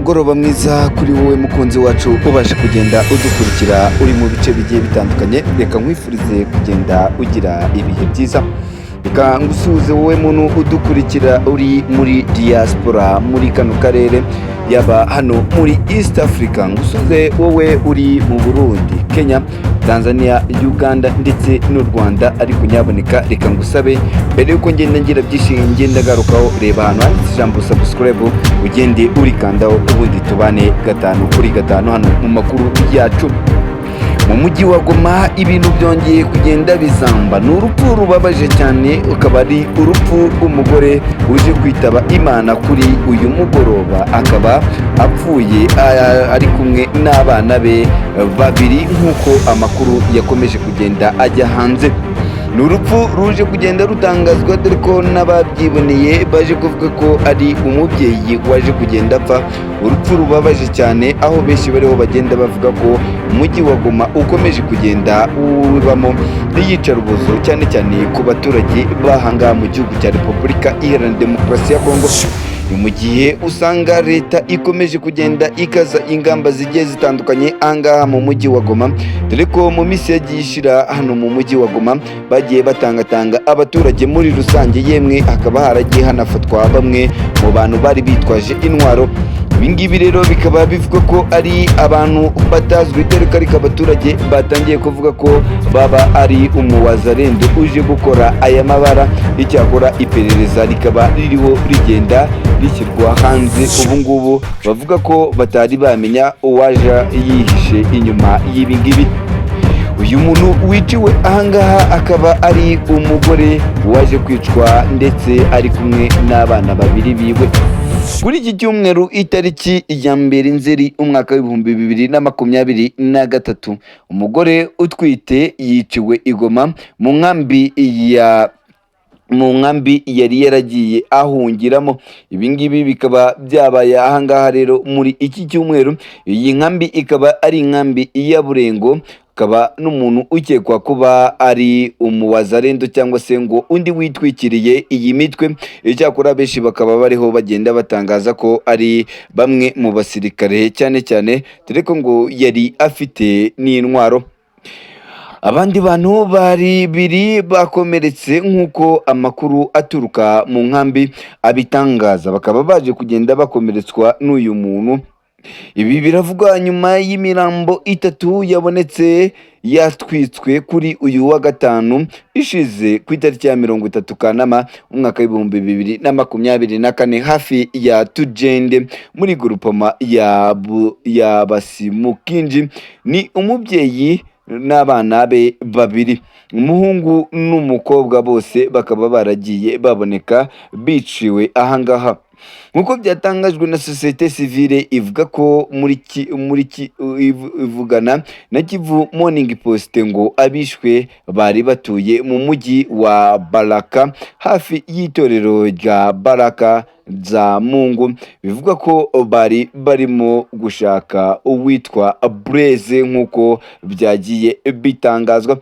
Umugoroba mwiza kuri wowe mukunzi wacu ubasha kugenda udukurikira uri mu bice bigiye bitandukanye. Reka nkwifurize kugenda ugira ibihe byiza. Reka ngusuhuze wowe muntu udukurikira uri muri diaspora, muri kano karere, yaba hano muri East Africa. Ngusuhuze wowe uri mu Burundi, Kenya, Tanzania, Uganda ndetse n'u Rwanda. Ariko nyaboneka, reka ngusabe, mbere yuko ngenda ngira byinshi ngenda garukaho, reba ahantu handitse ijambo "subscribe", ugende urikandaho, ubundi tubane gatanu kuri gatanu hano mu makuru yacu. Mu mujyi wa Goma ibintu byongeye kugenda bizamba. Ni urupfu rubabaje cyane, ukaba ari urupfu rw'umugore uje kwitaba Imana kuri uyu mugoroba, akaba apfuye ari kumwe n'abana be babiri, nk'uko amakuru yakomeje kugenda ajya hanze. Ni urupfu ruje kugenda rutangazwa, dore ko n'ababyiboneye baje kuvuga ko ari umubyeyi waje kugenda apfa urupfu rubabaje cyane, aho benshi bariho bagenda bavuga ko umujyi wa Goma ukomeje kugenda ubamo iyicarubozo, cyane cyane ku baturage bahangaha mu gihugu cya Repubulika Iharanira Demokarasi ya Kongo. Ni mu gihe usanga leta ikomeje kugenda ikaza ingamba zigiye zitandukanye ahangaha mu mujyi wa Goma, dore ko mu minsi yagiye ishira hano mu mujyi wa Goma bagiye batangatanga abaturage muri rusange, yemwe hakaba haragiye hanafatwa bamwe mu bantu bari bitwaje intwaro. Ibi ngibi rero bikaba bivuga ko ari abantu batazwi, dore ko ariko abaturage batangiye kuvuga ko baba ari umuwazarendo uje gukora aya mabara. Icyakora iperereza rikaba ririho rigenda rishyirwa hanze ubu ngubu, bavuga ko batari bamenya uwaje yihishe inyuma y'ibi ngibi. Uyu muntu wiciwe ahangaha akaba ari umugore waje kwicwa ndetse ari kumwe n'abana babiri biwe. Kuri iki cyumweru, itariki ya 1 Nzeri umwaka w'2023, umugore utwite yiciwe i Goma mu nkambi yari yaragiye ahungiramo. Ibi ngibi bikaba byabaye ahangaha rero muri iki cyumweru. Iyi nkambi ikaba ari inkambi ya Burengo, akaba n'umuntu ukekwa kuba ari umuwazarendo cyangwa se ngo undi witwikiriye iyi mitwe. Icyakora benshi bakaba bariho bagenda batangaza ko ari bamwe mu basirikare, cyane cyane dore ko ngo yari afite n'intwaro. Abandi bantu bari biri bakomeretse, nk'uko amakuru aturuka mu nkambi abitangaza, bakaba baje kugenda bakomeretswa n'uyu muntu. Ibi biravugwa nyuma y'imirambo itatu yabonetse yatwitswe kuri uyu wa gatanu ishize, ku itariki ya 30 Kanama umwaka w'2024, hafi ya Tujende muri groupement ya Basimukinji. Ni umubyeyi n'abana be babiri, umuhungu n'umukobwa, bose bakaba baragiye baboneka biciwe ahangaha, nk'uko byatangajwe na sosiyete sivile ivuga ko muri ivugana na Kivu Morning Post. Ngo abishwe bari batuye mu mujyi wa Baraka, hafi y'itorero rya Baraka za Mungu. Bivuga ko bari barimo gushaka uwitwa Blaise, nk'uko byagiye bitangazwa.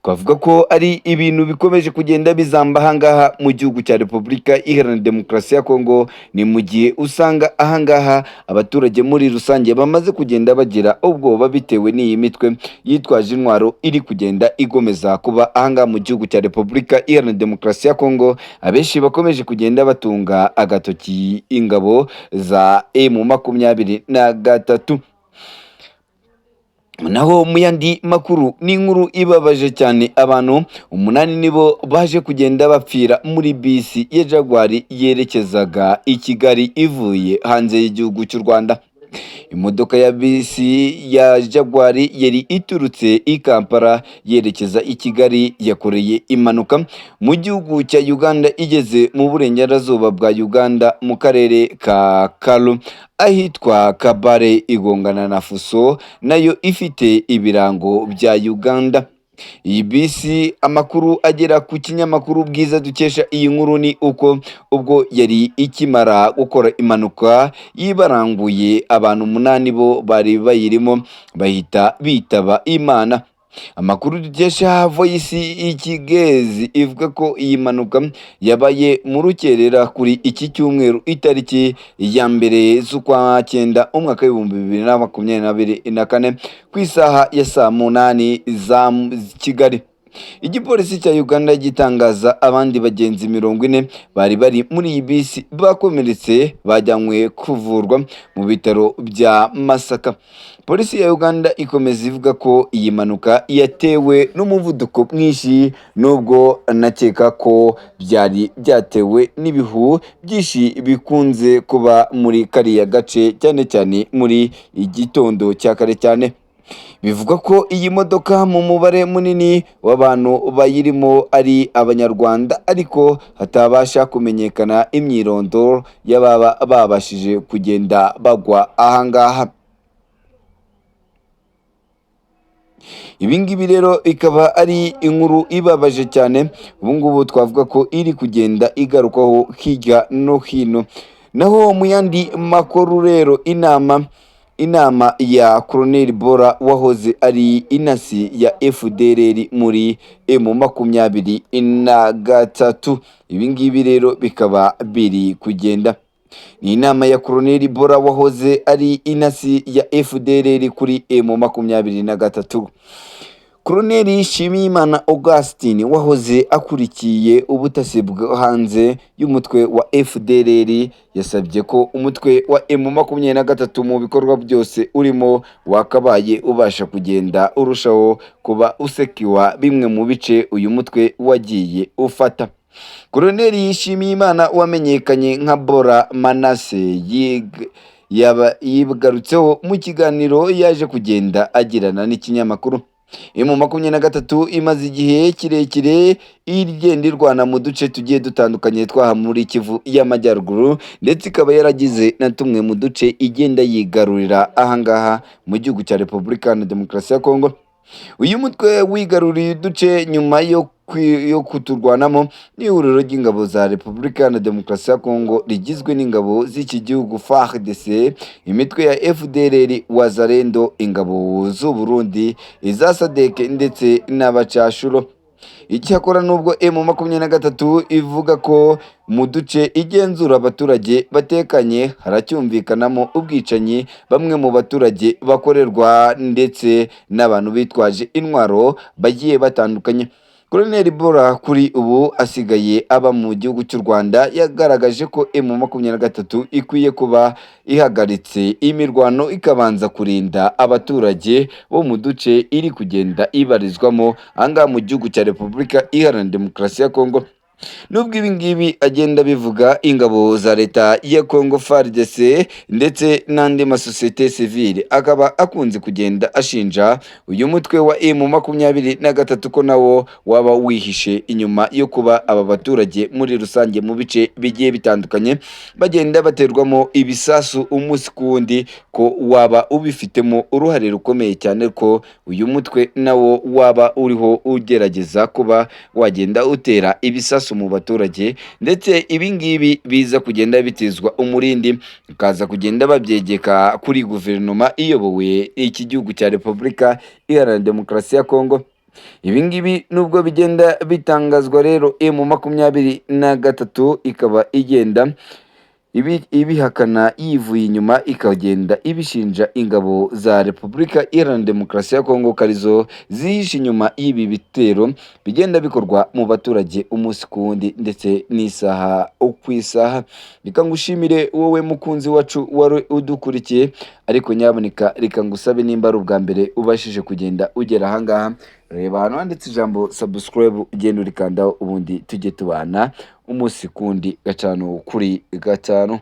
Twavuga ko ari ibintu bikomeje kugenda bizamba ahangaha mu gihugu cya Repubulika Iharanira Demokarasi ya Kongo. Ni mu gihe usanga ahangaha abaturage muri rusange bamaze kugenda bagira ubwoba bitewe n'iyi mitwe yitwaje intwaro iri kugenda igomeza kuba ahangaha mu gihugu cya Repubulika Iharanira Demokarasi ya Kongo. Abenshi bakomeje kugenda batunga agatoki ingabo za M23. Naho mu yandi makuru, ni inkuru ibabaje cyane. Abantu umunani nibo baje kugenda bapfira muri bisi ya Jaguar yerekezaga i Kigali ivuye hanze y'igihugu cy'u Rwanda. Imodoka ya bisi ya Jaguar yari iturutse i Kampala yerekeza i Kigali yakoreye impanuka mu gihugu cya Uganda, igeze mu burengerazuba bwa Uganda mu karere ka Karu ahitwa Kabare, igongana na Fuso nayo ifite ibirango bya Uganda. Iyi bisi, amakuru agera ku kinyamakuru Bwiza dukesha iyi nkuru, ni uko ubwo yari ikimara gukora impanuka yibaranguye, abantu umunani bo bari bayirimo bahita bitaba Imana. Amakuru dukesha Voice Ikigezi ivuga ko iyi mpanuka yabaye mu rukerera kuri iki cyumweru, itariki ya 1 z'ukwa 9 umwaka w'2024, ku isaha ya saa 8 za Kigali. Igipolisi cya Uganda gitangaza abandi bagenzi 40 bari bari muri iyi bisi bakomeretse, bajyanywe kuvurwa mu bitaro bya Masaka. Polisi ya Uganda ikomeza ivuga ko iyi mpanuka yatewe n'umuvuduko mwinshi, nubwo anakeka ko byari byatewe n'ibihu byinshi bikunze kuba muri kariya gace, cyane cyane muri igitondo cya kare cyane. Bivugwa ko iyi modoka mu mubare munini w'abantu bayirimo ari Abanyarwanda, ariko hatabasha kumenyekana imyirondoro y'ababa babashije kugenda bagwa ahangaha. Ibi ngibi rero ikaba ari inkuru ibabaje cyane, ubu ngubu twavuga ko iri kugenda igarukwaho hirya no hino. Naho mu yandi makuru rero, inama ya Colonel Bora wahoze ari inasi ya FDLR muri M23. Ibi ngibi rero bikaba biri kugenda. Ni inama ya Colonel Bora wahoze ari inasi ya FDLR kuri M23. Colonel Nshimiyimana Augustin wahoze akurikiye ubutasi bwo hanze y'umutwe wa FDLR yasabye ko umutwe wa M23 mu bikorwa byose urimo wakabaye ubasha kugenda urushaho kuba usekiwa bimwe mu bice uyu mutwe wagiye ufata. Colonel Nshimiyimana wamenyekanye nka Bora Manase yigarutseho mu kiganiro yaje kugenda agirana n'ikinyamakuru. M23 imaze igihe kirekire igenda irwana mu duce tugiye dutandukanye twaha muri Kivu y'Amajyaruguru, ndetse ikaba yaragize na tumwe mu duce igenda yigarurira ahangaha mu gihugu cya Repubulika na Demokarasi ya Kongo. Uyu mutwe wigaruriye uduce nyuma yo kuturwanamo n'ihuriro ry'ingabo za Repubulika na Demokarasi ya Kongo rigizwe n'ingabo z'iki gihugu FARDC, imitwe ya FDLR, Wazalendo, ingabo z'u Burundi, iza SADC ndetse n'abacashuro. Icyakora nubwo M23 ivuga ko mu duce igenzura abaturage batekanye, haracyumvikanamo ubwicanyi bamwe mu baturage bakorerwa ndetse n'abantu bitwaje intwaro bagiye batandukanye. Colonel Bora kuri ubu asigaye aba mu gihugu cy'u Rwanda yagaragaje ko M23 ikwiye kuba ihagaritse imirwano ikabanza kurinda abaturage bo mu duce iri kugenda ibarizwamo ahangaha mu gihugu cya Repubulika Iharanira Demokarasi ya Kongo. Nubwo ibi ngibi agenda bivuga, ingabo za leta ya Kongo FARDC ndetse n'andi masosiyete sivile akaba akunze kugenda ashinja uyu mutwe wa M23 ko nawo waba wihishe inyuma yo kuba aba baturage muri rusange mu bice bigiye bitandukanye bagenda baterwamo ibisasu umunsi ku wundi, ko waba ubifitemo uruhare rukomeye cyane, ko uyu mutwe nawo waba uriho ugerageza kuba wagenda utera ibisasu mu baturage, ndetse ibi ngibi biza kugenda bitizwa umurindi ukaza kugenda babyegeka kuri guverinoma iyobowe iki gihugu cya Repubulika Iharanira Demokarasi ya Kongo. Ibi ngibi nubwo bigenda bitangazwa rero, M23 ikaba igenda ibihakana yivuye inyuma, ikagenda ibishinja ingabo za Repubulika Iharanira Demokarasi ya Kongo ko arizo zihishe inyuma y'ibi bitero bigenda bikorwa mu baturage umunsi ku wundi ndetse n'isaha ku isaha. Reka ngushimire wowe mukunzi wacu wari udukurikiye, ariko nyaboneka reka ngusabe nimba ari ubwa mbere ubashije kugenda ugera ahangaha, reba ahantu handitse ijambo subscribe ugenda urikandaho, ubundi tujye tubana umunsi kundi, 5 kuri 5.